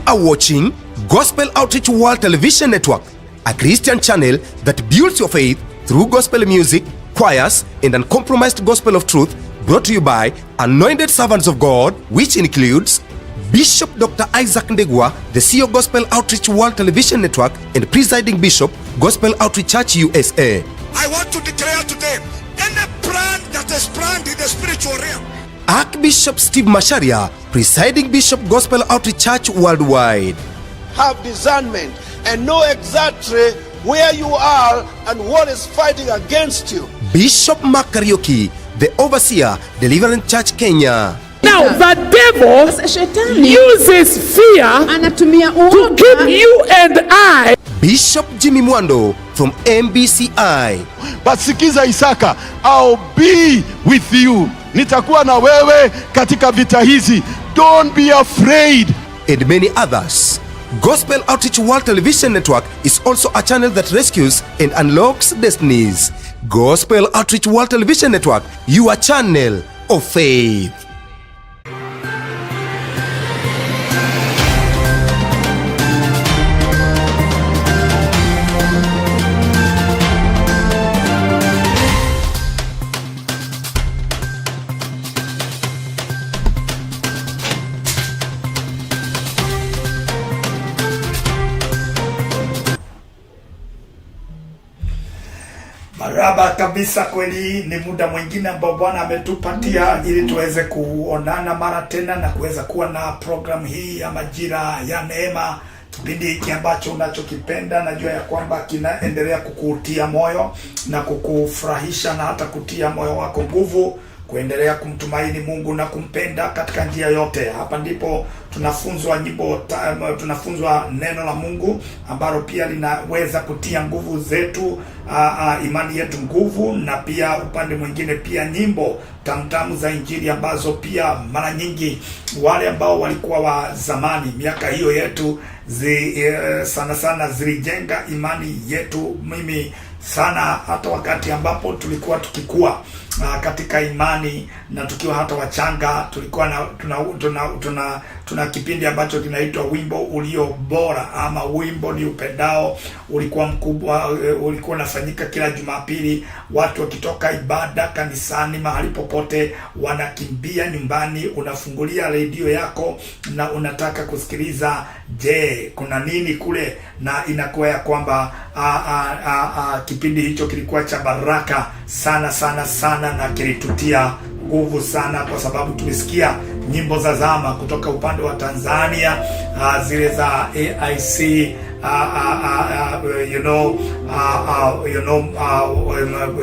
are watching Gospel Outreach World Television Network, a Christian channel that builds your faith through gospel music, choirs, and uncompromised gospel of truth, brought to you by Anointed Servants of God, which includes Bishop Dr. Isaac Ndegwa, the CEO Gospel Outreach World Television Network and presiding Bishop, Gospel Outreach Church USA. I want to declare today, any plan that is planned in the spiritual realm, Archbishop Steve Macharia, presiding Bishop Gospel Outreach Church Worldwide. Have discernment and know exactly where you are and what is fighting against you. Bishop Mark Kariuki, the overseer, Deliverance Church Kenya. Now the devil Shetani uses fear anatumia to keep uoga you and I Bishop Jimmy Mwando from MBCI. But sikiza Isaka, I'll be with you, nitakuwa na wewe katika vita hizi. Don't be afraid. And many others. Gospel Outreach World Television Network is also a channel that rescues and unlocks destinies. Gospel Outreach World Television Network, your channel of faith. Baraba kabisa kweli, ni muda mwingine ambao Bwana ametupatia ili tuweze kuonana mara tena na kuweza kuwa na programu hii ya Majira ya Neema, kipindi hiki ambacho unachokipenda. Najua ya kwamba kinaendelea kukutia moyo na kukufurahisha na hata kutia moyo wako nguvu kuendelea kumtumaini Mungu na kumpenda katika njia yote. Hapa ndipo tunafunzwa nyimbo, tunafunzwa neno la Mungu ambalo pia linaweza kutia nguvu zetu, imani yetu nguvu, na pia upande mwingine pia nyimbo tamtamu za Injili ambazo pia mara nyingi wale ambao walikuwa wa zamani miaka hiyo yetu sana sana zilijenga imani yetu. Mimi sana hata wakati ambapo tulikuwa tukikua katika imani na tukiwa hata wachanga, tulikuwa na tuna kipindi ambacho kinaitwa wimbo ulio bora ama wimbo ni upendao. Ulikuwa mkubwa, ulikuwa unafanyika kila Jumapili, watu wakitoka ibada kanisani, mahali popote, wanakimbia nyumbani, unafungulia redio yako na unataka kusikiliza, je, kuna nini kule? Na inakuwa ya kwamba kipindi hicho kilikuwa cha baraka sana sana sana, na kilitutia nguvu sana, kwa sababu tulisikia nyimbo za zama kutoka upande wa Tanzania, zile za AIC, you know, you know,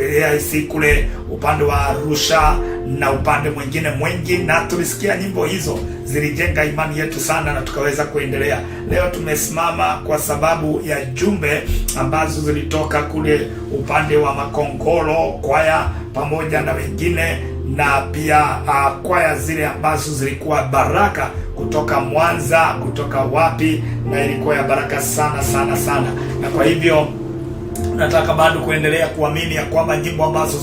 AIC kule upande wa Arusha na upande mwingine mwingi, na tulisikia nyimbo hizo zilijenga imani yetu sana na tukaweza kuendelea. Leo tumesimama kwa sababu ya jumbe ambazo zilitoka kule upande wa Makongoro kwaya pamoja na wengine, na pia kwaya zile ambazo zilikuwa baraka kutoka Mwanza, kutoka wapi, na ilikuwa ya baraka sana sana sana. Na kwa hivyo nataka bado kuendelea kuamini ya kwamba nyimbo ambazo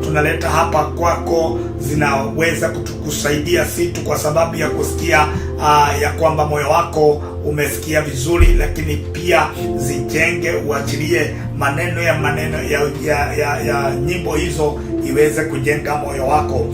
tunaleta hapa kwako zinaweza kutusaidia, si tu kwa sababu ya kusikia ya kwamba moyo wako umesikia vizuri, lakini pia zijenge, uachilie maneno ya maneno ya, ya, ya, ya nyimbo hizo iweze kujenga moyo wako.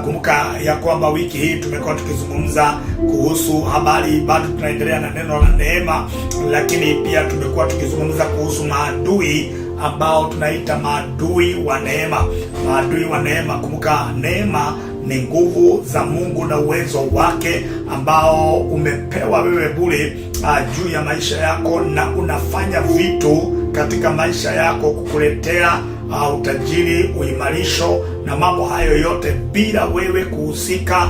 Kumbuka ya kwamba wiki hii tumekuwa tukizungumza kuhusu habari, bado tunaendelea na neno la neema, lakini pia tumekuwa tukizungumza kuhusu maadui ambao tunaita maadui wa neema. Maadui wa neema. Kumbuka neema ni nguvu za Mungu na uwezo wake ambao umepewa wewe bure juu ya maisha yako, na unafanya vitu katika maisha yako kukuletea utajiri, uimarisho na mambo hayo yote bila wewe kuhusika,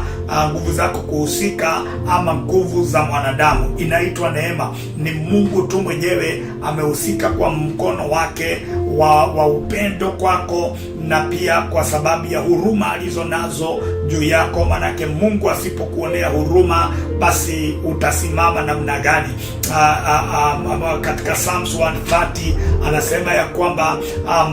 nguvu zako kuhusika ama nguvu za mwanadamu. Inaitwa neema. Ni Mungu tu mwenyewe amehusika kwa mkono wake wa upendo kwako, na pia kwa sababu ya huruma alizo nazo juu yako. Manake Mungu asipokuonea huruma, basi utasimama namna gani? Katika Psalms 130 anasema ya kwamba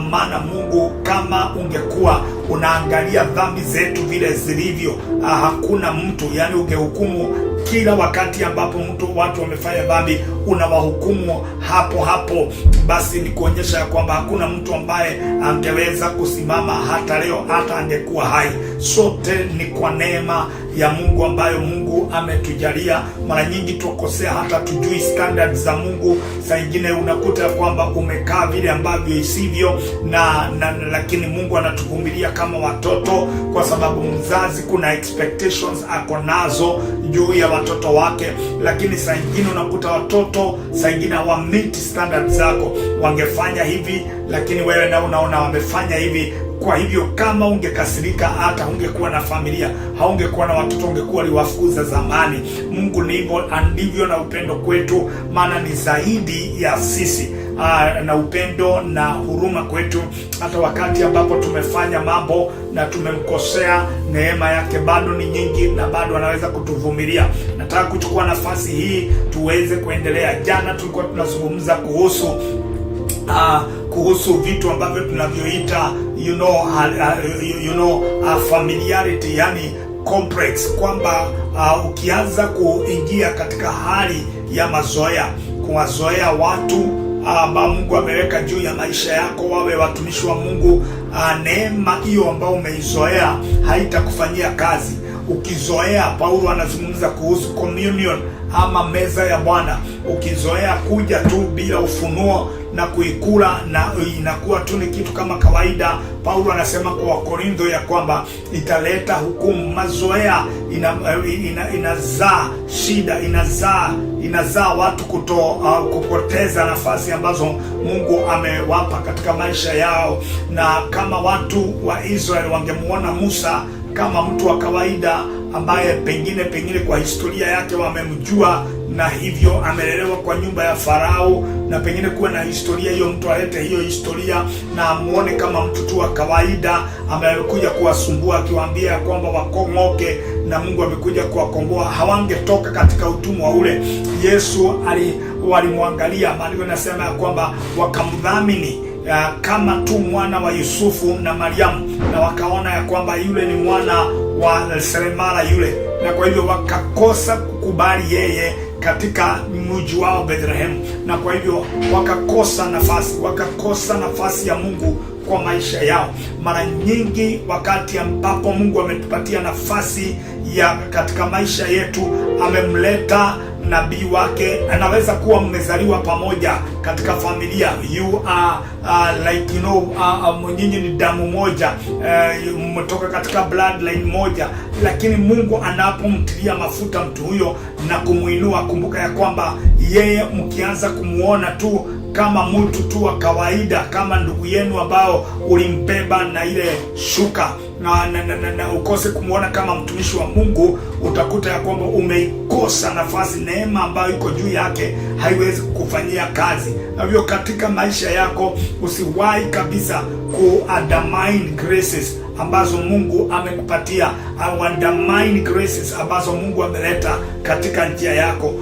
maana Mungu, kama ungekuwa unaangalia dhambi zetu vile zilivyo, hakuna mtu, yani ungehukumu Kila wakati ambapo watu wamefanya dhambi unawahukumu hapo hapo, basi ni kuonyesha ya kwamba hakuna mtu ambaye angeweza kusimama hata leo, hata angekuwa hai. Sote ni kwa neema ya Mungu ambayo Mungu ametujalia. Mara nyingi tukosea, hata tujui standards za Mungu. Saa ingine unakuta kwamba umekaa vile ambavyo isivyo na lakini Mungu anatuvumilia kama watoto, kwa sababu mzazi kuna expectations ako nazo juu ya watoto wake, lakini saa ingine unakuta watoto saa ingine hawameet standards zako. Wangefanya hivi, lakini wewe na unaona wamefanya hivi. Kwa hivyo kama ungekasirika, hata ungekuwa na familia, haungekuwa na watoto, ungekuwa uliwafukuza zamani. Mungu ni hivyo andivyo na upendo kwetu, maana ni zaidi ya sisi na upendo na huruma kwetu. Hata wakati ambapo tumefanya mambo na tumemkosea, neema yake bado ni nyingi na bado anaweza kutuvumilia. Nataka kuchukua nafasi hii tuweze kuendelea. Jana tulikuwa tunazungumza kuhusu vitu ambavyo tunavyoita familiarity, yani complex, kwamba ukianza kuingia katika hali ya mazoea, kuwazoea watu ambao Mungu ameweka juu ya maisha yako wawe watumishi wa Mungu, neema hiyo ambayo umeizoea haitakufanyia kazi. Ukizoea, Paulo anazungumza kuhusu communion ama meza ya Bwana. Ukizoea kuja tu bila ufunuo na kuikula na inakuwa tu ni kitu kama kawaida, Paulo anasema kwa Wakorintho ya kwamba italeta hukumu. Mazoea inazaa shida, inazaa watu kupoteza nafasi ambazo Mungu amewapa katika maisha yao. Na kama watu wa Israel wangemuona Musa kama mtu wa kawaida ambaye pengine kwa historia yake wamemjua na hivyo amelelewa kwa nyumba ya Farao, na pengine kuwa na historia hiyo, mtu alete hiyo historia na amuone kama mtu tu wa kawaida amekuja kuwasumbua, akiwaambia kwamba wakong'oke na Mungu amekuja kuwakomboa, hawangetoka katika utumwa ule. Yesu walimwangalia, maandiko yanasema ya kwamba wakamdhamini kama tu mwana wa Yusufu na Mariamu, na wakaona ya kwamba yule ni mwana wa seremala yule, na kwa hivyo wakakosa kukubali yeye katika mji wao Bethlehem, na kwa hivyo wakakosa nafasi ya Mungu kwa maisha yao. Mara nyingi wakati ambapo Mungu ametupatia nafasi ya katika maisha yetu, amemleta nabii wake, anaweza kuwa mmezaliwa pamoja katika familia, you are like nyinyi ni damu moja, mmetoka katika bloodline moja, lakini Mungu anapomtilia mafuta mtu huyo na kumuinua, kumbuka ya kwamba yeye mkianza kumuona tu kama mtu tu wa kawaida, kama ndugu yenu ambao ulimbeba na ile shuka na ukose kumwona kama mtumishi wa Mungu, utakuta ya kwamba umeikosa nafasi. Neema ambayo iko juu yake haiwezi kukufanyia kazi. Na hivyo katika maisha yako usiwahi kabisa ku undermine graces ambazo Mungu amekupatia, au undermine graces ambazo Mungu ameleta katika njia yako.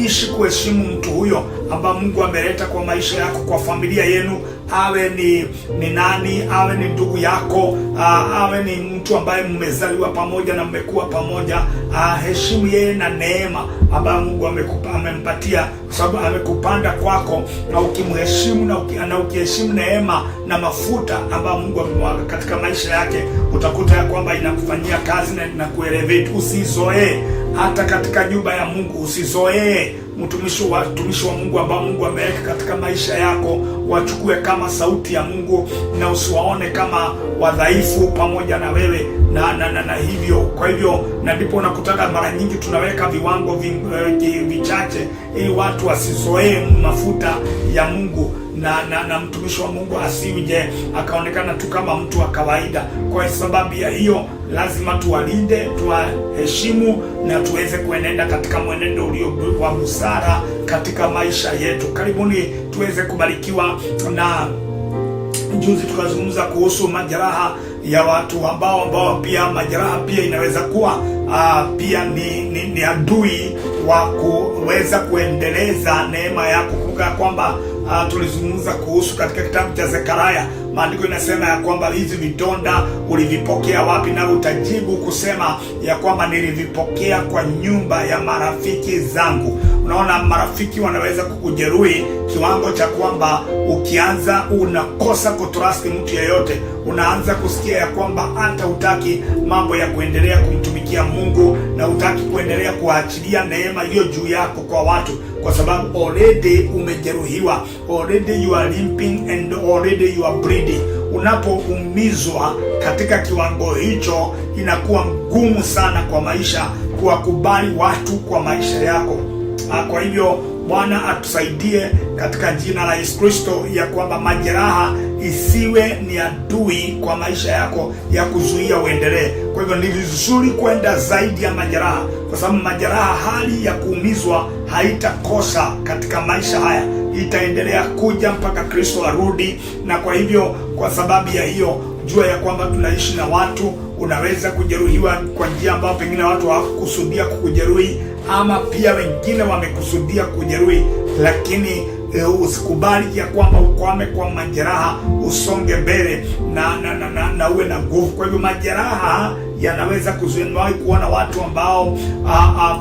Ishi kuheshimu mtu huyo ambaye Mungu ameleta kwa maisha yako, kwa familia yenu, awe ni nani, awe ni ndugu yako, awe ni mtu ambaye mmezaliwa pamoja na mmekuwa pamoja. Heshimu yeye na neema ambayo Mungu amekupa, amempatia, kwa sababu amekupanda kwako, na ukimheshimu na ukiheshimu neema na mafuta ambayo Mungu amemwaga katika maisha yake, utakuta ya kwamba inakufanyia kazi na inakuelevate. Usizoee hata katika nyumba ya Mungu, usizoee mtumishi wa Mungu ambao Mungu ameweka katika maisha yako, wachukue kama sauti ya Mungu na usiwaone kama wadhaifu pamoja na wewe na hivyo. Kwa hivyo na ndipo unakutaka mara nyingi tunaweka viwango vichache ili watu wasizoee mafuta ya Mungu na mtumishi wa Mungu asije akaonekana tu kama mtu wa kawaida. Kwa sababu ya hiyo, lazima tuwalinde, tuwaheshimu na tuweze kuenenda katika mwenendo ulio wa busara katika maisha yetu. Karibuni tuweze kubarikiwa. Na juzi tukazungumza kuhusu majeraha ya watu ambao pia majeraha pia inaweza kuwa pia ni adui wa kuweza kuendeleza neema yako. Kumbuka kwamba tulizungumza kuhusu katika kitabu cha Zekaria Maandiko inasema ya kwamba hizi vidonda ulivipokea wapi? Na utajibu kusema ya kwamba nilivipokea kwa nyumba ya marafiki zangu. Unaona, marafiki wanaweza kukujeruhi kiwango cha kwamba ukianza unakosa kutrust mtu yeyote, unaanza kusikia ya kwamba hata hutaki mambo ya kuendelea kumtumikia Mungu na hutaki kuendelea kuachilia neema iliyo juu yako kwa watu, kwa sababu already umejeruhiwa, already you are limping and already you are bleeding. Unapoumizwa katika kiwango hicho, inakuwa ngumu sana kwa maisha kuwakubali watu kwa maisha yako. Kwa hivyo Bwana atusaidie katika jina la Yesu Kristo, ya kwamba majeraha isiwe ni adui kwa maisha yako ya kuzuia uendelee. Kwa hivyo ni vizuri kwenda zaidi ya majeraha, kwa sababu majeraha, hali ya kuumizwa haitakosa katika maisha haya, itaendelea kuja mpaka Kristo arudi. Na kwa hivyo, kwa sababu ya hiyo, jua ya kwamba tunaishi na watu, unaweza kujeruhiwa kwa njia ambayo pengine watu hawakukusudia kukujeruhi, ama pia wengine wamekusudia kujeruhi, lakini usikubali ya kwamba ukwame kwa majeraha, usonge mbele na uwe na nguvu. Kwa hivyo majeraha yanaweza kuzuia. Nimewahi kuona watu ambao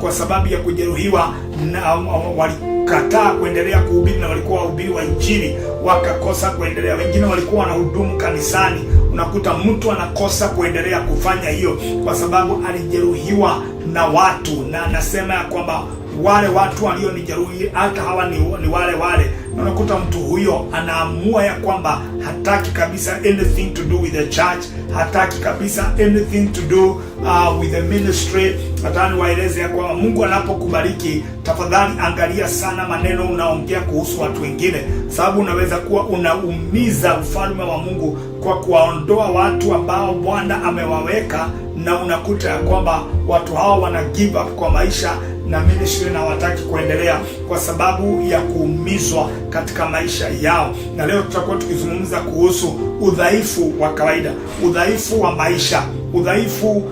kwa sababu ya kujeruhiwa na walikataa kuendelea kuhubiri na walikuwa wahubiri wa Injili wakakosa kuendelea. Wengine walikuwa wanahudumu kanisani, unakuta mtu anakosa kuendelea kufanya hiyo kwa sababu alijeruhiwa na watu, na anasema ya kwamba wale watu walionijeruhi hata hawa ni wale wale, na unakuta mtu huyo anaamua ya kwamba hataki kabisa anything to do with the church, hataki kabisa anything to do with the ministry. Nataka niwaeleze ya kwamba Mungu anapokubariki, tafadhali angalia sana maneno unaongea kuhusu watu wengine, sababu unaweza kuwa unaumiza ufalme wa Mungu kwa kuwaondoa watu ambao Bwana amewaweka, na unakuta ya kwamba watu hao wana give up kwa maisha na ministry na hawataki kuendelea kwa sababu ya kuumizwa katika maisha yao. Na leo tutakuwa tukizungumza kuhusu udhaifu wa kawaida, udhaifu wa maisha, udhaifu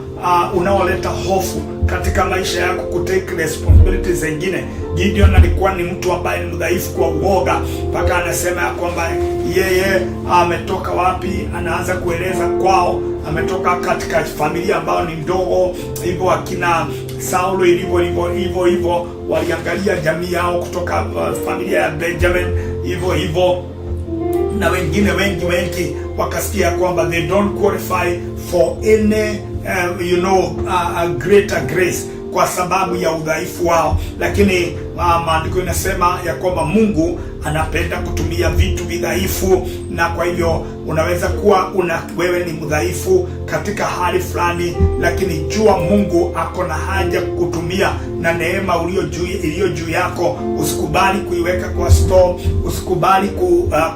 unaoleta hofu katika maisha yako, kutake responsibility zingine. Gideon alikuwa ni mtu ambaye ni mdhaifu kwa uoga, mpaka anasema ya kwamba yeye ametoka wapi, anaanza kueleza kwao, ametoka katika familia ambayo ni ndogo hivyo, akina Saulo ilivyo hivyo hivyo hivyo, waliangalia jamii yao kutoka familia ya Benjamin hivyo hivyo na wengine wengi wengi wakasikia kwamba they don't qualify for any greater grace kwa sababu ya udhaifu wao, lakini maandiko inasema ya kwamba Mungu anapenda kutumia vitu vidhaifu, na kwa hivyo unaweza kuwa wewe ni mdhaifu katika hali fulani, lakini jua Mungu ako na haja kukutumia na neema iliyo juu yako usikubali kuiweka kwa store, usikubali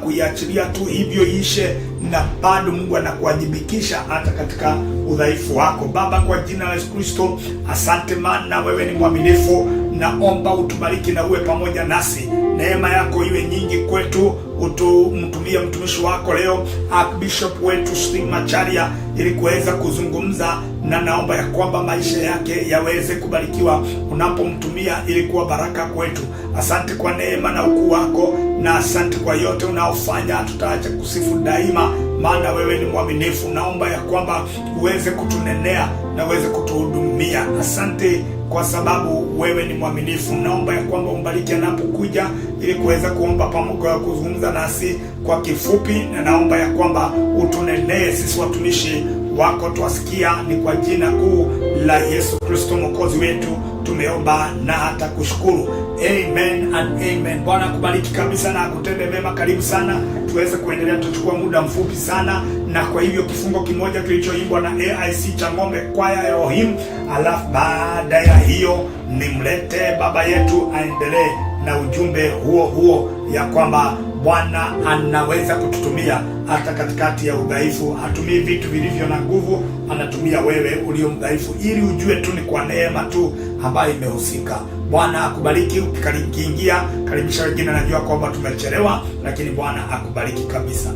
kuiachilia tu hivyo ishe, na bado Mungu anakuwajibikisha hata katika udhaifu wako. Baba, kwa jina la Yesu Kristo, asante maana wewe ni mwaminifu. Naomba utubariki na uwe pamoja nasi, neema yako iwe nyingi kwetu. Utumtumie mtumishi wako leo Archbishop wetu Steve Macharia ili kuweza kuzungumza, na naomba ya kwamba maisha yake yaweze kubarikiwa unapomtumia ili kuwa baraka kwetu. Asante kwa neema na ukuu wako, na asante kwa yote unaofanya. Tutaacha kusifu daima, maana wewe ni mwaminifu. Naomba ya kwamba uweze kutunenea na uweze kutuhudumia. Asante kwa sababu wewe ni mwaminifu. Naomba ya kwamba umbariki anapokuja ili kuweza kuomba pamoja, kuzungumza nasi kwa kifupi, na naomba ya kwamba utunenee sisi watumishi wako twasikia. Ni kwa jina kuu la Yesu Kristo mwokozi wetu tumeomba na hata kushukuru. Amen and amen. Bwana akubariki kabisa na akutende mema. Karibu sana tuweze kuendelea, tutachukua muda mfupi sana, na kwa hivyo kifungo kimoja kilichoimbwa na AIC Chang'ombe kwaya Elohim, alafu baada ya hiyo nimlete baba yetu aendelee na ujumbe huo huo ya kwamba Bwana anaweza kututumia hata katikati ya udhaifu. Hatumii vitu vilivyo na nguvu, anatumia wewe ulio mdhaifu, ili ujue tu ni kwa neema tu ambayo imehusika. Bwana akubariki. Ukiingia karibisha wengine, najua kwamba tumechelewa, lakini Bwana akubariki kabisa.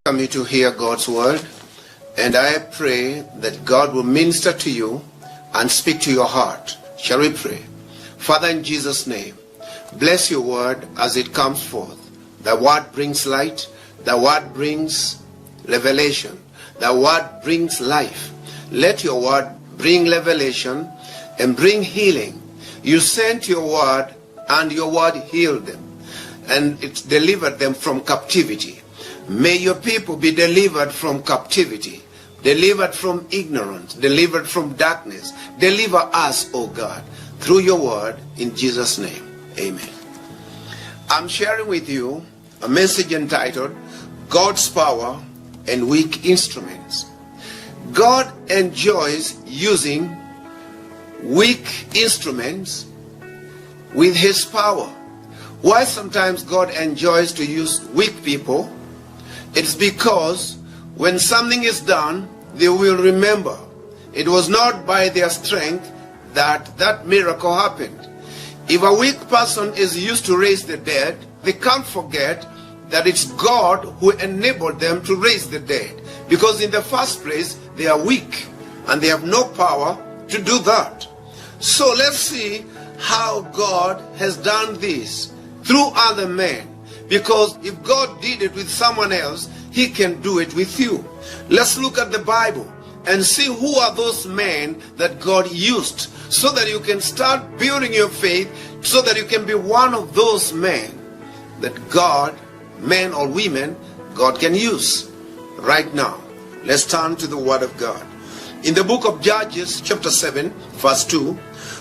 Come you to hear God's word, and I pray that God will minister to you and speak to your heart. Shall we pray? Father, in Jesus' name, Bless your word as it comes forth. The word brings light, the word brings revelation, the word brings life. Let your word bring revelation and bring healing. You sent your word, and your word healed them, and it delivered them from captivity. May your people be delivered from captivity, delivered from ignorance, delivered from darkness. Deliver us, O God, through your word, in Jesus' name. Amen. I'm sharing with you a message entitled, God's Power and Weak Instruments. God enjoys using weak instruments with his power. Why sometimes God enjoys to use weak people? It's because when something is done, they will remember. It was not by their strength that that miracle happened. If a weak person is used to raise the dead, they can't forget that it's God who enabled them to raise the dead. Because in the first place, they are weak and they have no power to do that. So let's see how God has done this through other men. Because if God did it with someone else, he can do it with you. Let's look at the Bible and see who are those men that God used, so that you can start building your faith, so that you can be one of those men that God, men or women, God can use. Right now, let's turn to the Word of God. In the book of Judges, chapter 7, verse 2,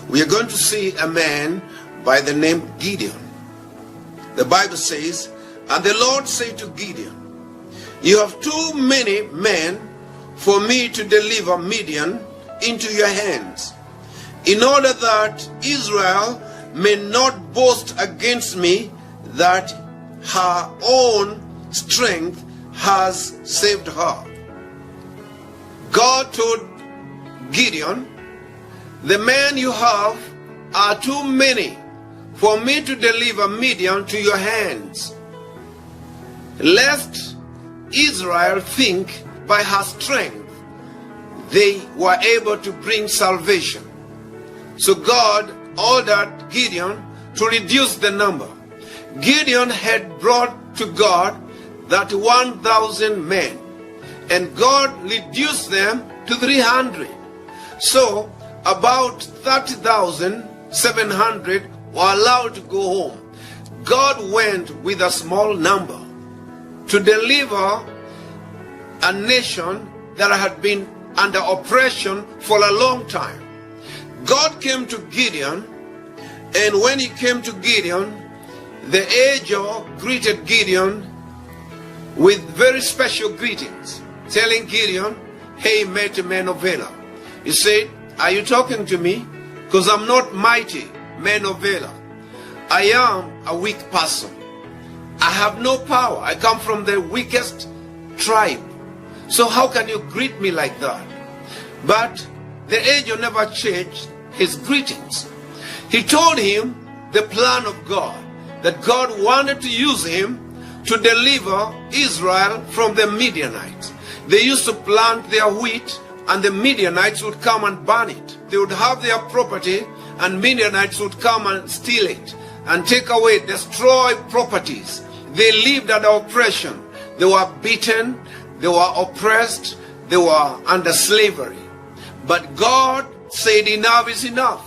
we are going to see a man by the name Gideon. The Bible says, "And the Lord said to Gideon, you have too many men for me to deliver Midian into your hands, in order that Israel may not boast against me that her own strength has saved her." God told Gideon, the men you have are too many for me to deliver Midian to your hands, lest Israel think by her strength they were able to bring salvation. So God ordered Gideon to reduce the number. Gideon had brought to God that 1,000 men, and God reduced them to 300. So about 30,700 were allowed to go home. God went with a small number to deliver a nation that had been under oppression for a long time. God came to Gideon, and when he came to Gideon, the angel greeted Gideon with very special greetings, telling Gideon, "Hey, mighty man of valor." He said, "Are you talking to me? Because I'm not mighty man of valor. I am a weak person. I have no power. I come from the weakest tribe. So how can you greet me like that?" But the angel never changed his greetings. He told him the plan of God, that God wanted to use him to deliver Israel from the Midianites. They used to plant their wheat, and the Midianites would come and burn it. They would have their property, and Midianites would come and steal it and take away, destroy properties. They lived under oppression. They were beaten, they were oppressed, they were under slavery. But God said enough is enough.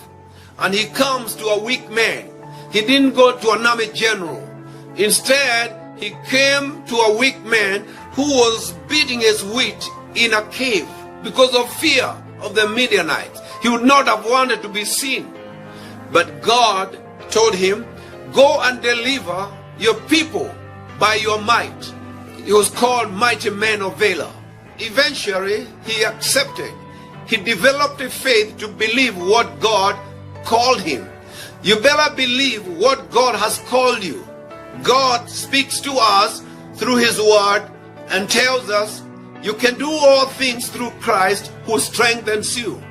And he comes to a weak man. He didn't go to an army general. Instead, he came to a weak man who was beating his wheat in a cave because of fear of the Midianites. He would not have wanted to be seen. But God told him, "Go and deliver your people by your might." He was called Mighty Man of Valor. Eventually, he accepted. He developed a faith to believe what God called him. You better believe what God has called you. God speaks to us through his word and tells us you can do all things through Christ who strengthens you.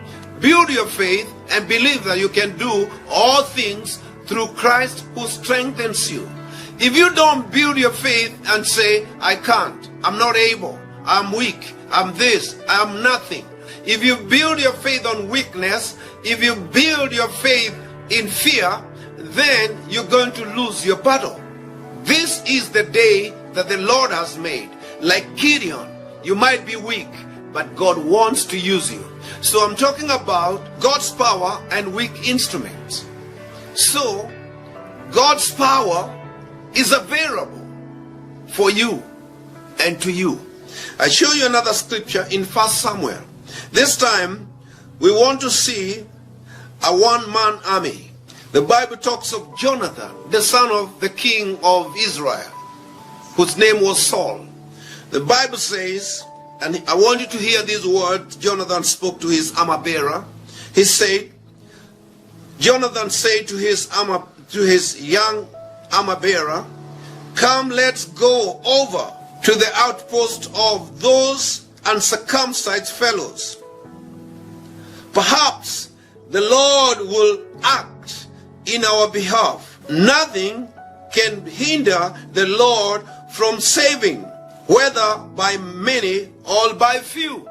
Build your faith and believe that you can do all things through Christ who strengthens you. If you don't build your faith and say, "I can't, I'm not able, I'm weak, I'm this, I'm nothing." If you build your faith on weakness, if you build your faith in fear, Then you're going to lose your battle. This is the day that the Lord has made. Like Gideon, you might be weak, but God wants to use you. So I'm talking about God's power and weak instruments. So God's power is available for you and to you. I show you another scripture in 1 Samuel. This time, we want to see a one-man army. The Bible talks of Jonathan, the son of the king of Israel, whose name was Saul. The Bible says, and I want you to hear these words Jonathan spoke to his armor bearer. He said, Jonathan said to his young armor bearer, "Come, let's go over to the outpost of those uncircumcised fellows. Perhaps the Lord will act in our behalf. Nothing can hinder the Lord from saving, whether by many or by few."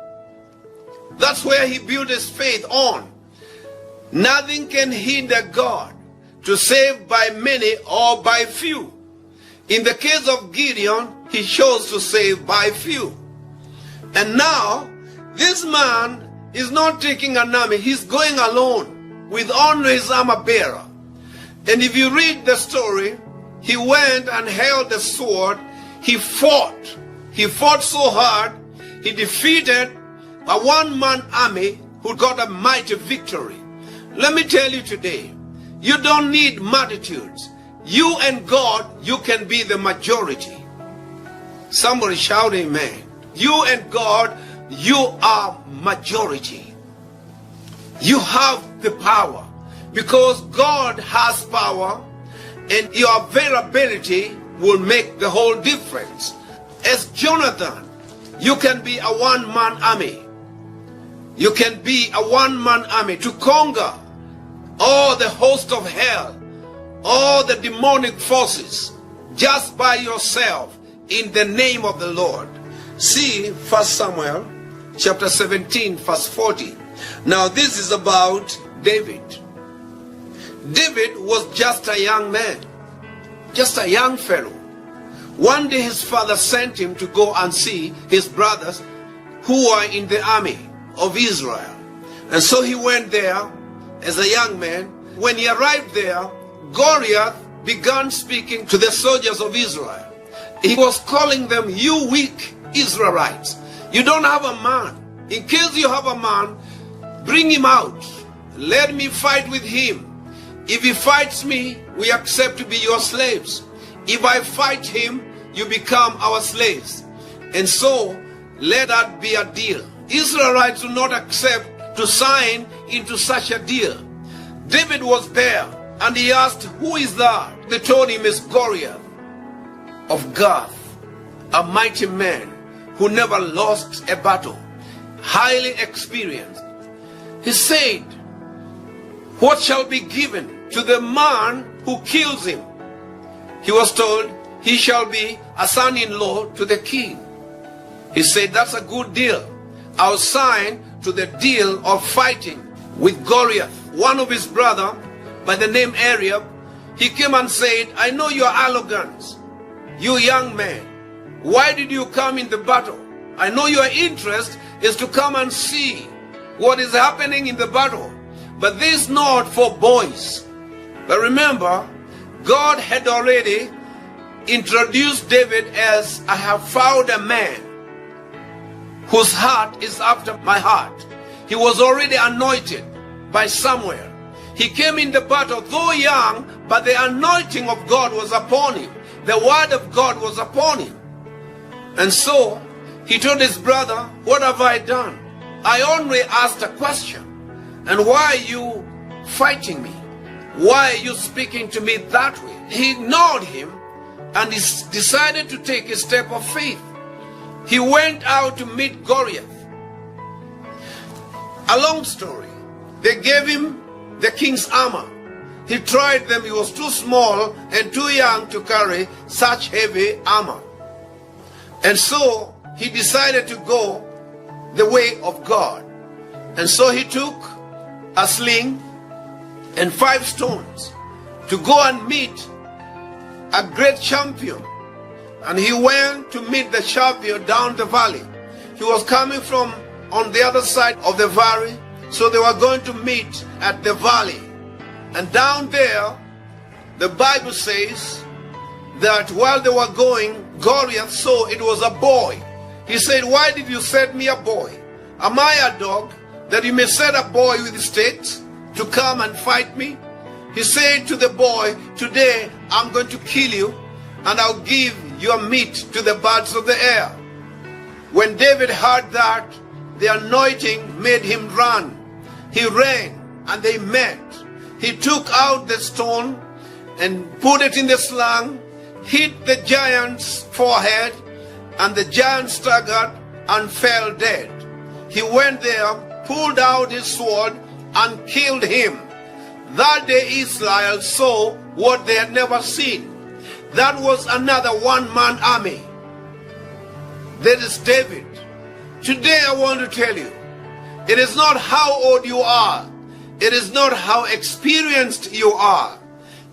That's where he built his faith on. Nothing can hinder God to save by many or by few. In the case of Gideon, he chose to save by few. And now, this man is not taking an army. He's going alone with only his armor bearer. And if you read the story, he went and held the sword. He fought. He fought so hard, he defeated a one-man army who got a mighty victory. Let me tell you today, you don't need multitudes. You and God, you can be the majority. Somebody shout amen. You and God, you are majority. You have the power because God has power, and your availability will make the whole difference. As Jonathan, you can be a one-man army. You can be a one-man army to conquer all the host of hell, all the demonic forces, just by yourself in the name of the Lord. See 1 Samuel chapter 17 verse 40. Now this is about David. David was just a young man, just a young fellow. One day his father sent him to go and see his brothers who were in the army of Israel. And so he went there as a young man. When he arrived there, Goliath began speaking to the soldiers of Israel. He was calling them, "You weak Israelites. You don't have a man. In case you have a man, bring him out. Let me fight with him. If he fights me, we accept to be your slaves. If I fight him, you become our slaves. And so, let that be a deal." Israelites do not accept to sign into such a deal. David was there, and he asked, "Who is that?" They told him, "It's Goliath of Gath, a mighty man who never lost a battle, highly experienced." He said, "What shall be given to the man who kills him?" He was told, "He shall be a son-in-law to the king." He said, "That's a good deal. I'll sign to the deal of fighting with Goliath." One of his brother, by the name Eliab, he came and said, "I know your arrogance, you young man. Why did you come in the battle? I know your interest is to come and see what is happening in the battle, but this is not for boys." But remember, God had already introduced David as, "I have found a man whose heart is after my heart." He was already anointed by Samuel. He came in the battle, though young, but the anointing of God was upon him. The word of God was upon him. And so he told his brother, "What have I done? I only asked a question. And why are you fighting me? Why are you speaking to me that way?" He ignored him and he decided to take a step of faith. He went out to meet Goliath. A long story. They gave him the king's armor. He tried them. He was too small and too young to carry such heavy armor. And so he decided to go the way of God. And so he took a sling and 5 stones to go and meet a great champion. And he went to meet the champion down the valley. He was coming from on the other side of the valley, so they were going to meet at the valley. And down there, the Bible says that while they were going, Goliath saw it was a boy. He said, "Why did you send me a boy? Am I a dog that you may send a boy with sticks to come and fight me?" He said to the boy, "Today I'm going to kill you, and I'll give your meat to the birds of the air." When David heard that, the anointing made him run. He ran, and they met. He took out the stone and put it in the sling, hit the giant's forehead, and the giant staggered and fell dead. He went there, pulled out his sword, and killed him. That day Israel saw what they had never seen. That was another one-man army. That is David. Today I want to tell you, it is not how old you are. It is not how experienced you are.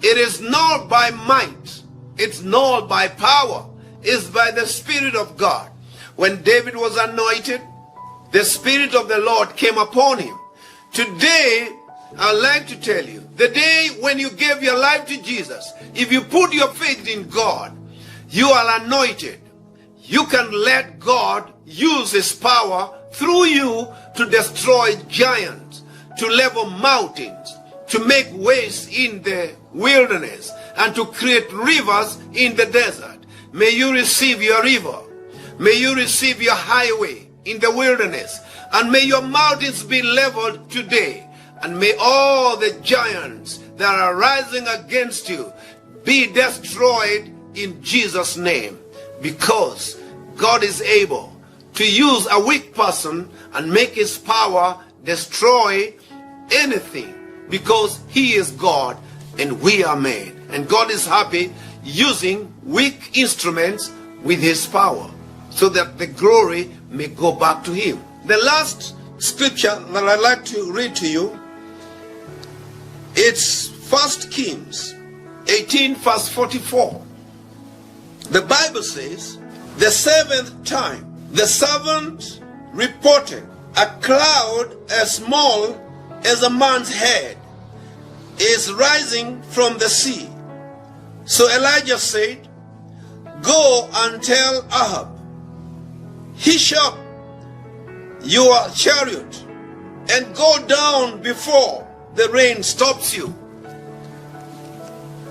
It is not by might. It's not by power. It's by the Spirit of God. When David was anointed, the Spirit of the Lord came upon him. Today, I'd like to tell you, the day when you gave your life to Jesus, if you put your faith in God, you are anointed. You can let God use his power through you to destroy giants, to level mountains, to make ways in the wilderness, and to create rivers in the desert. May you receive your river. May you receive your highway in the wilderness. And may your mountains be leveled today. And may all the giants that are rising against you be destroyed in Jesus' name. Because God is able to use a weak person and make his power destroy anything. Because he is God and we are men. And God is happy using weak instruments with his power, so that the glory may go back to him. The last scripture that I'd like to read to you, it's 1 Kings 18 verse 44. The Bible says, the seventh time the servant reported, a cloud as small as a man's head is rising from the sea. So Elijah said, "Go and tell Ahab, hitch up your chariot and go down before the rain stops you."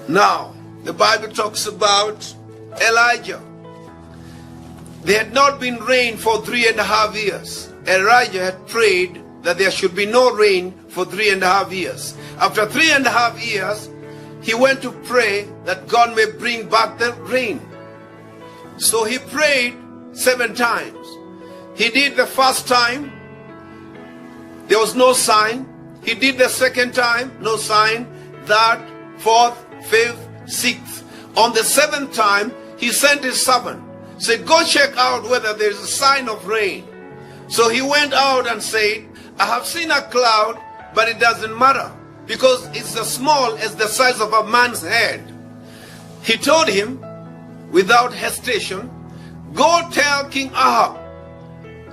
Now, the Bible talks about Elijah. There had not been rain for 3.5 years. Elijah had prayed that there should be no rain for 3.5 years. After 3.5 years, he went to pray that God may bring back the rain. So he prayed 7 times. He did the first time, there was no sign. He did the second time, no sign. Third, fourth, fifth, sixth. On the 7th time, he sent his servant. Said, "Go check out whether there is a sign of rain." So he went out and said, "I have seen a cloud, but it doesn't matter because it's as small as the size of a man's head." He told him, without hesitation, "Go tell King Ahab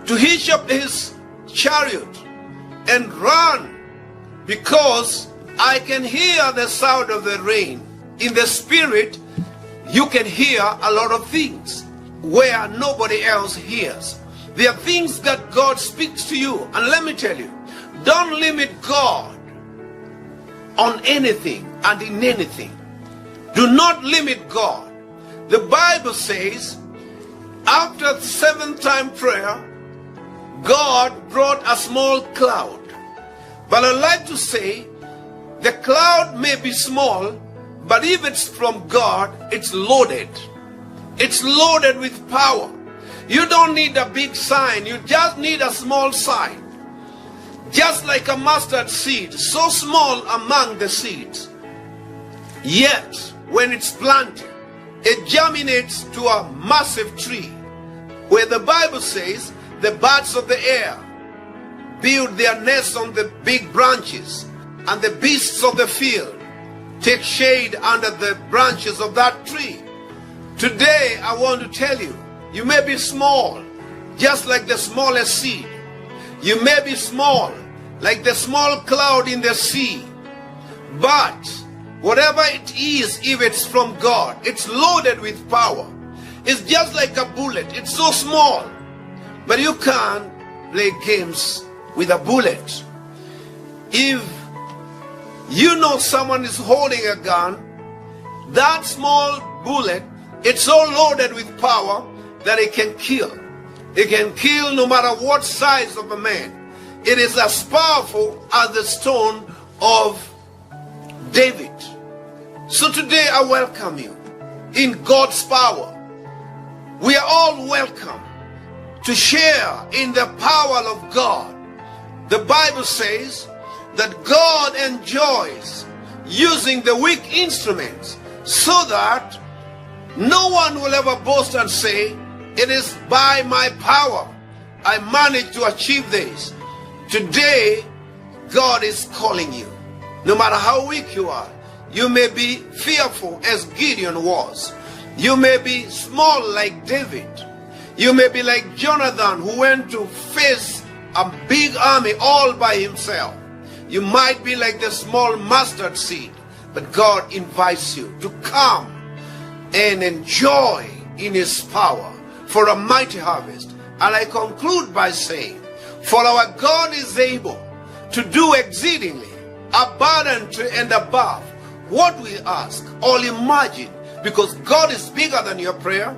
to hitch up his chariot and run, because I can hear the sound of the rain." In the spirit, you can hear a lot of things where nobody else hears. There are things that God speaks to you. And let me tell you, don't limit God on anything and in anything. Do not limit God. The Bible says, after 7th time prayer, God brought a small cloud. But I like to say, the cloud may be small, but if it's from God, it's loaded. It's loaded with power. You don't need a big sign. You just need a small sign. Just like a mustard seed, so small among the seeds. Yet, when it's planted, it germinates to a massive tree, where the Bible says the birds of the air build their nests on the big branches, and the beasts of the field take shade under the branches of that tree. Today, I want to tell you, you may be small, just like the smallest seed. You may be small, like the small cloud in the sea. But whatever it is, if it's from God, it's loaded with power. It's just like a bullet. It's so small. But you can't play games with a bullet. If you know someone is holding a gun, that small bullet, it's so loaded with power that it can kill. It can kill no matter what size of a man. It is as powerful as the stone of David. So today I welcome you in God's power. We are all welcome to share in the power of God. The Bible says that God enjoys using the weak instruments so that no one will ever boast and say, "It is by my power I managed to achieve this." Today, God is calling you. No matter how weak you are, you may be fearful as Gideon was. You may be small like David. You may be like Jonathan, who went to face a big army all by himself. You might be like the small mustard seed, but God invites you to come and enjoy in his power for a mighty harvest. And I conclude by saying, for our God is able to do exceedingly abundantly and above what we ask or imagine, because God is bigger than your prayer.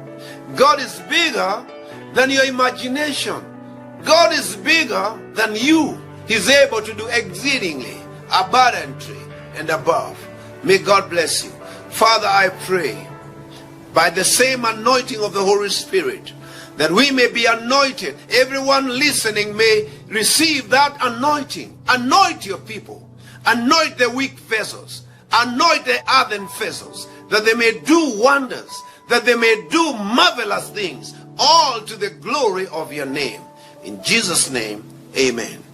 God is bigger than your imagination. God is bigger than you. He's able to do exceedingly abundantly and above. May God bless you. Father, I pray by the same anointing of the Holy Spirit that we may be anointed. Everyone listening may receive that anointing. Anoint your people. Anoint the weak vessels. Anoint the earthen vessels, that they may do wonders, that they may do marvelous things, all to the glory of your name. In Jesus' name, amen.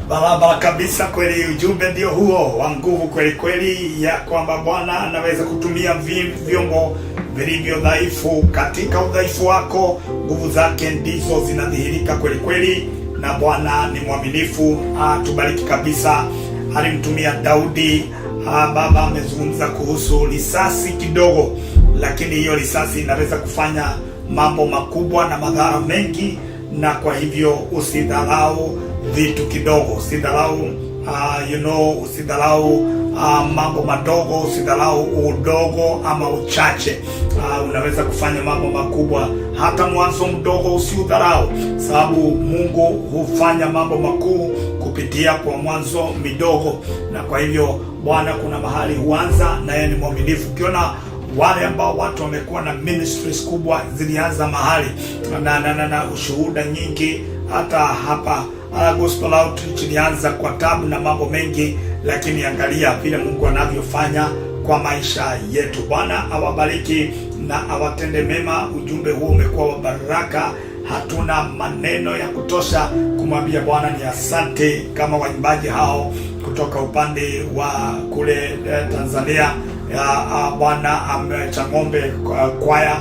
Barabara kabisa kweli, ujumbe ndio huo wa nguvu kweli kweli, ya kwamba Bwana anaweza kutumia vyombo vilivyo dhaifu. Katika udhaifu wako, nguvu zake ndizo zinadhihirika kweli kweli, na Bwana ni mwaminifu. Tubariki kabisa. Alimtumia Daudi. Baba amezungumza kuhusu risasi kidogo, lakini hiyo risasi inaweza kufanya mambo makubwa na madhara mengi, na kwa hivyo usidharau vitu kidogo, usidharau usidharau mambo madogo, usidharau udogo ama uchache. Unaweza kufanya mambo makubwa. Hata mwanzo mdogo usiudharau, sababu Mungu hufanya mambo makuu kupitia kwa mwanzo midogo. Na kwa hivyo Bwana kuna mahali huanza, na yeye ni mwaminifu. Ukiona wale ambao watu wamekuwa na ministries kubwa zilianza mahali na ushuhuda nyingi, hata hapa Gospel Outreach ilianza kwa tabu na mambo mengi, lakini angalia vile Mungu anavyofanya kwa maisha yetu. Bwana awabariki na awatende mema. Ujumbe huu umekuwa wa baraka. Hatuna maneno ya kutosha kumwambia Bwana ni asante, kama waimbaji hao kutoka upande wa kule Tanzania, Bwana Chang'ombe kwaya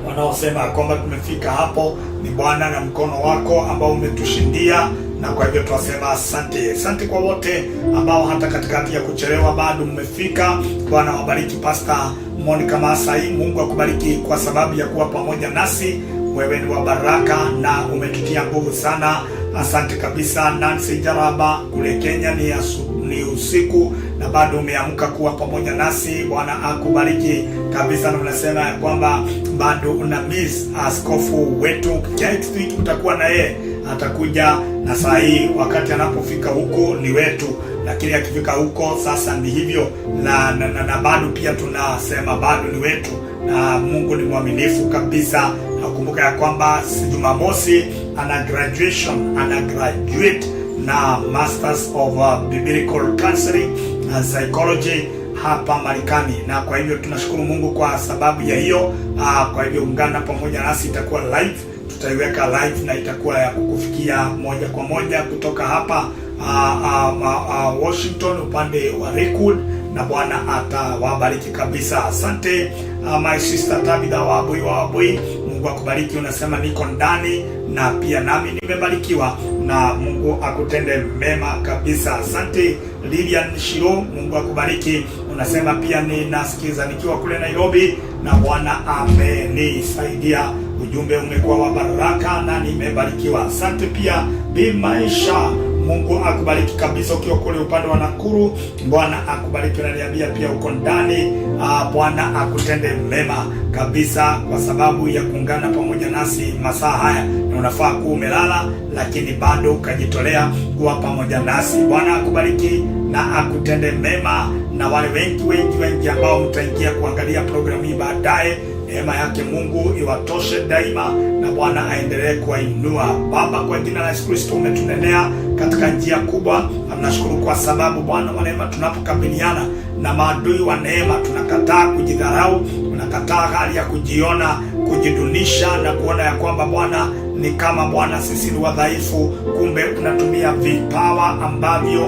wanaosema kwamba tumefika hapo ni Bwana na mkono wako ambao umetushindia, na kwa hivyo twasema asante. Asante kwa wote ambao hata katikati ya kuchelewa bado mmefika. Bwana wabariki Pastor Monica Masai, Mungu akubariki kwa sababu ya kuwa pamoja nasi. Wewe ni wa baraka na umetutia nguvu sana. Asante kabisa. Nancy Jaraba kule Kenya ni usiku na bado umeamka kuwa pamoja nasi. Bwana akubariki kabisa, na unasema ya kwamba bado una miss askofu wetu. Next week utakuwa na yeye, atakuja na saa hii wakati anapofika huko ni wetu, lakini akifika huko sasa ni hivyo, na bado pia tunasema bado ni wetu, na Mungu ni mwaminifu kabisa. Nakumbuka ya kwamba si Jumamosi ana graduation, ana graduate na Masters of Biblical Counseling and Psychology hapa Marekani, na kwa hivyo tunashukuru Mungu kwa sababu ya hiyo. Kwa hivyo ungana pamoja nasi, itakuwa live, tutaiweka live na itakuwa ya kukufikia moja kwa moja kutoka hapa Washington upande wa Lakewood, na Bwana atawabariki kabisa. Asante my sister Tabitha Wabui Wabui, Mungu akubariki. Unasema niko ndani na pia nami nimebarikiwa, na Mungu akutende mema kabisa. Asante Lilian Shiro, Mungu akubariki. Unasema pia ninasikiza nikiwa kule Nairobi na Bwana amenisaidia. Ujumbe umekuwa wa baraka na nimebarikiwa. Asante pia Bi Maisha, Mungu akubariki kabisa ukiwa kule upande wa Nakuru. Bwana akubariki. Unaniambia pia uko ndani. Bwana akutende mema kabisa kwa sababu ya kuungana pamoja nasi masaa haya, na unafaa kuwa umelala, lakini bado ukajitolea kuwa pamoja nasi. Bwana akubariki na akutende mema, na wale wengi wengi wengi ambao mtaingia kuangalia programu hii baadaye, neema yake Mungu iwatoshe daima, na Bwana aendelee kuwainua. Baba, kwa jina la Yesu Kristo, umetunenea katika njia kubwa. Tunashukuru kwa sababu Bwana wa neema, tunapokabiliana na maadui wa neema, tunakataa kujidharau, tunakataa hali ya kujiona, kujidunisha na kuona ya kwamba Bwana ni kama Bwana sisi ni wadhaifu. Kumbe unatumia vipawa ambavyo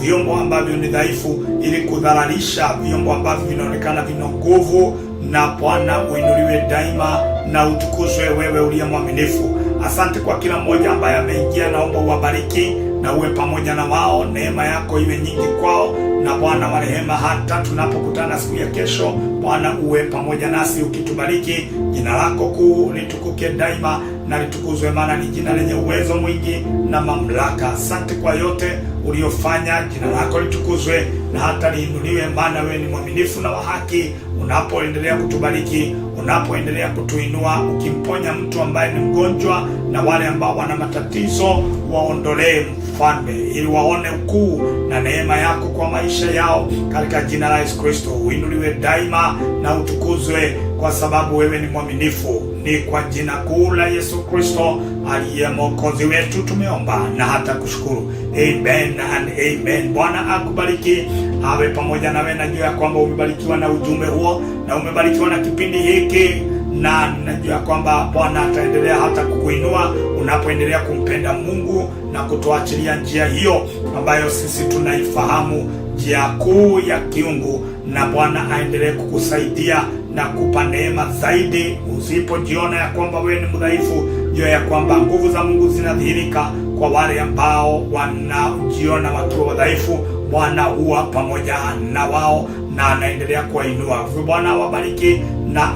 vyombo ambavyo ni dhaifu ili kudhalalisha vyombo ambavyo vinaonekana vina nguvu. Na Bwana uinuliwe daima na utukuzwe wewe uliye mwaminifu. Asante kwa kila mmoja ambaye ameingia, naomba uwabariki na uwe pamoja na wao, neema yako iwe nyingi kwao, na Bwana wa rehema, hata tunapokutana siku ya kesho, Bwana uwe pamoja nasi ukitubariki. Jina lako kuu litukuke daima na litukuzwe, maana ni jina lenye uwezo mwingi na mamlaka. Asante kwa yote uliofanya, jina lako litukuzwe na hata liinuliwe, maana wewe ni mwaminifu na wa haki. Unapoendelea kutubariki, unapoendelea kutuinua, ukimponya mtu ambaye ni mgonjwa na wale ambao wana matatizo, waondolee Mfalme, ili waone ukuu na neema yako kwa maisha yao, katika jina la Yesu Kristo. Uinuliwe daima na utukuzwe, kwa sababu wewe ni mwaminifu. Ni kwa jina kuu la Yesu Kristo aliye Mwokozi wetu tumeomba na hata kushukuru. Amen and amen. Bwana akubariki, awe pamoja nawe. Najua ya kwamba umebarikiwa na ujumbe huo na umebarikiwa na kipindi hiki, na najua kwamba Bwana ataendelea hata kukuinua unapoendelea kumpenda Mungu na kutoachilia njia hiyo ambayo sisi tunaifahamu, njia kuu ya kiungu, na Bwana aendelee kukusaidia na kupa neema zaidi. Usipojiona ya kwamba wewe ni mdhaifu, jua ya kwamba nguvu za Mungu zinadhihirika kwa wale ambao wanajiona wakiwa wadhaifu. Bwana huwa pamoja na wao na anaendelea kuwainua. Hivyo Bwana awabariki na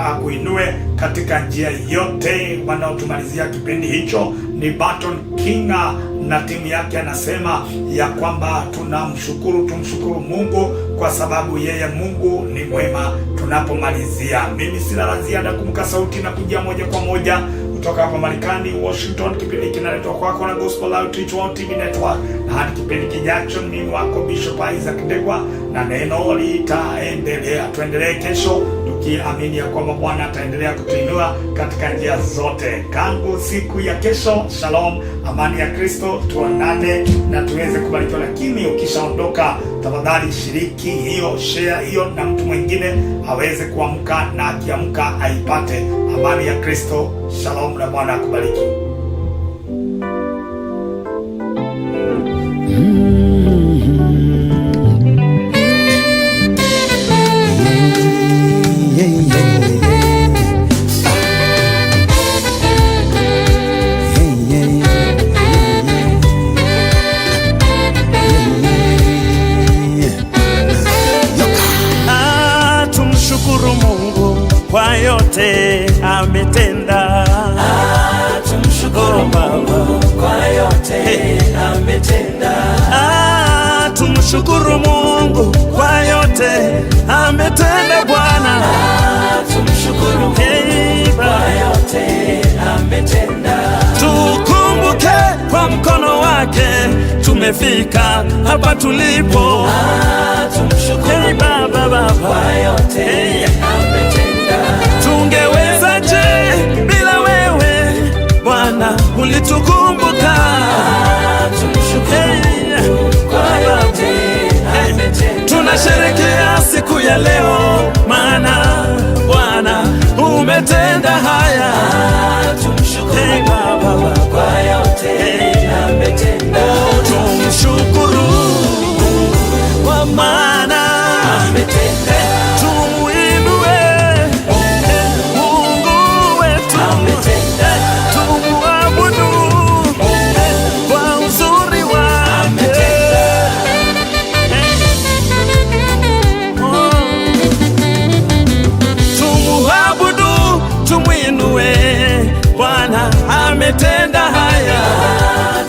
akuinue katika njia yote. Wanaotumalizia kipindi hicho ni Barton Kinga na timu yake, anasema ya kwamba tunamshukuru, tumshukuru Mungu kwa sababu yeye Mungu ni mwema. Tunapomalizia, mimi sina la ziada. Kumbuka sauti na kujia moja kwa moja kutoka hapa Marekani, Washington. Kipindi kinaletwa kwako na Gospel Outreach World TV Network, na hadi kipindi kijacho, mimi wako Bishop Isaac Ndegwa, na neno litaendelea. Tuendelee kesho tukiamini ya kwamba Bwana ataendelea kutuinua katika njia zote. Kangu siku ya kesho, shalom, amani ya Kristo, tuonane na tuweze kubarikiwa. Lakini ukishaondoka, tafadhali shiriki hiyo, share hiyo na mtu mwingine aweze kuamka, na akiamka aipate amani ya Kristo. Shalom na Bwana akubariki. Ah, tumshukuru Mungu kwa yote ametenda. Tumshukuru Mungu kwa yote ametenda. Ah, tumshukuru Mungu kwa yote ametenda Bwana. Tumshukuru Mungu kwa yote ametenda. Tukumbuke kwa mkono wake tumefika hapa tulipo. Tumshukuru Baba, Baba kwa yote ametenda. Tungewezaje bila wewe Bwana? Ulitukumbuka. Hey, kwa yote ametenda. Tunasherekea siku ya leo, maana Bwana umetenda haya. Hey, Baba, kwa yote ametenda. Tumshukuru kwa maana ametenda. Tumuinue Mungu wetu, tumuabudu kwa uzuri wake. Tumuabudu, tumuinue, Bwana ametenda haya.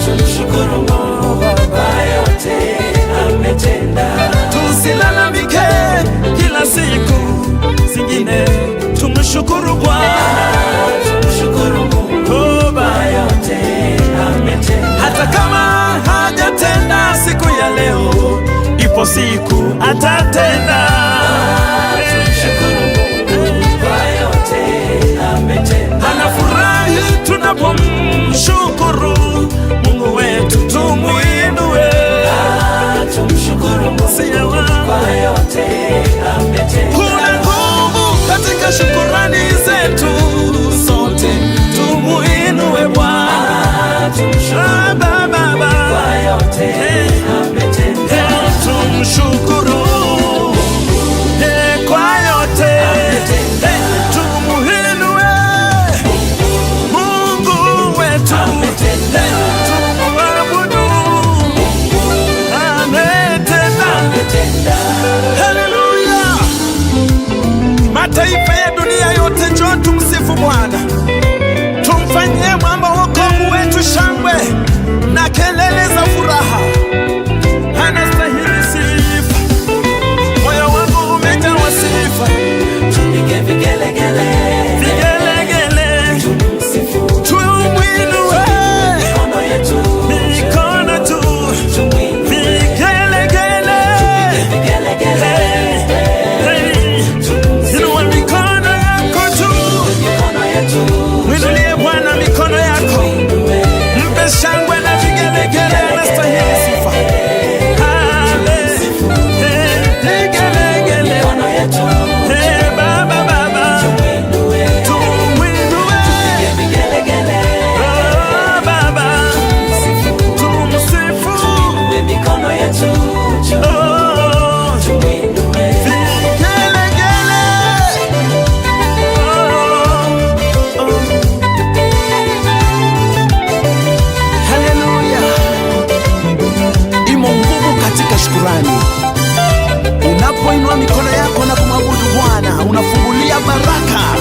Tumshukuru Mungu kwa yote ametenda. Tusilalamike kila siku zingine, tumshukuru Bwana. Tumshukuru Mungu kwa yote ametenda. Hata kama hajatenda siku ya leo, ipo siku atatenda. Tumshukuru Mungu kwa yote ametenda. Anafurahi tunapomshukuru Mungu wetu, tumuinue. Tumshukuru Mungu kwa yote ametenda. Kuna nguvu katika shukurani zetu sote, tumuinue Bwana. Baba, Baba, kwa yote ametenda. Tumshukuru kwa yote, tumuinue Mungu wetu, tumuabudu, ametenda. Haleluya! Mataifa ya dunia yote, njoo tumsifu Bwana, tumfanyie mwamba wokovu wetu shangwe na kelele za furaha. Anastahili sifa, moyo wangu umejawa sifa. Tupige vigelegele, Vigelegele, tumsifu, tumuinue, mikono yetu, mikono juu, tumuinue, vigelegele, vigelegele, hey, inua mikono yako juu, mikono yetu, mwinulie Bwana mikono yako, tumuinue, mpe shangwe na vigelegele, anastahili sifa. Hey, vigelegele, mikono yetu, hey, Baba, Baba, tumuinue, tumuinue, vigelegele, oh, Baba, tumsifu, mikono yetu, oh, tumuinue. vigelegele, oh, oh. Haleluya! Imo nguvu katika shukurani. Unapoinua mikono yako na kumwabudu Bwana, unafungulia baraka.